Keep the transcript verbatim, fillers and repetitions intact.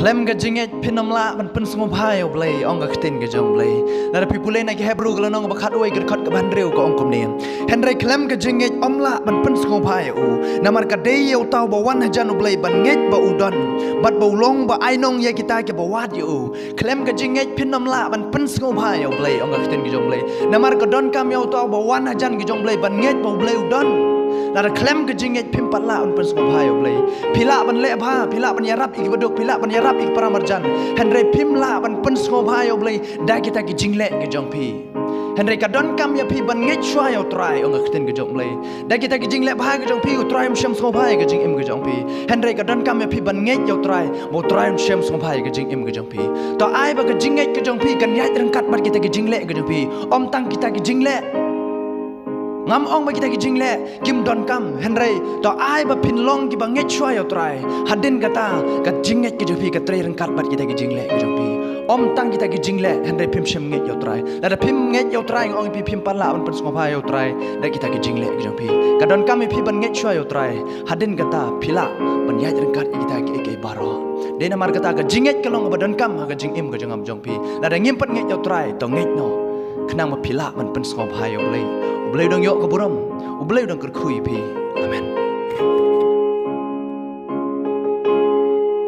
Khlem ka jingngeit phin ym lah ban pynsngewbha ïa U Blei, ong ka ktien ka jong U Blei. Lada phi pule na ki Hebru ka lynnong ba khatwei ka dkhot kaba hynriew ka ong kumne: Hynrei khlem ka jingngeit ym lah ban pynsngewbha ïa u. Namar ka dei ïa uta uba wan hajan U Blei ban ngeit ba u don, bad ba u long ba ainong ïa kita kiba wad ïa u. Khlem ka jingngeit phin ym lah ban pynsngewbha ïa U Blei, ong ka ktien ka jong U Blei. Namar ka donkam ïa uta uba wan hajan ka jong U Blei ban ngeit ba U Blei u don. Lada khlem ka jingngeit phim pat lah ban pynsngewbha ïa U Blei. Phi lah ban leh bha, phi lah ban ïarap ïa kiba duk, phi lah ban ïarap ïa ki para marjan. Hynrei phim lah ban pynsngewbha ïa U Blei da kita ki jingleh ka jong phi. Hynrei ka donkam ïa phi ban ngeit shuwa ïa U Trai, ong ka ktien ka jong U Blei. Da kita ki jingleh bha ka jong phi, U Trai um shym sngewbha ïa ka jingim ka jong phi. Hynrei ka donkam ïa phi ban ngeit ïa U Trai, ba U Trai un shym sngewbha ïa ka jingim ka jong phi. To ai ba ka jingngeit ka jong phi kan ïaid ryngkat bad kita ki jingleh ka jong phi. Ym tang kita ki jingleh. Ngam ong ba kita ki jingleh kim donkam, hynrei to ai ba phin long kiba ngeit shuwa ïa U Trai. Hadien kata ka jingngeit ka jong phi ka trei ryngkat bad kita ki jingleh ka jong phi. Ym tang kita ki jingleh, hynrei phim shym ngeit ïa U Trai. Lada phim ngeit ïa U Trai, nga ong ïa phi, phim pat lah ban pynsngewbha ïa U Trai da kita ki jingleh ka jong phi. Ka donkam ïa phi ban ngeit shuwa ïa U Trai. Hadien kata phi lah ban ïaid ryngkat ïa kita kiei kiei baroh. Dei namar kata ka jingngeit ka long kaba donkam ha ka jingim ka jong nga jong phi. Lada ngim pat ngeit ïa U Trai, to ngeit noh, khnang ba phi lah ban pynsngewbha ïa U Blei. U Blei u dang ïoh ka burom, U Blei u dang kyrkhu ïa phi. Amen.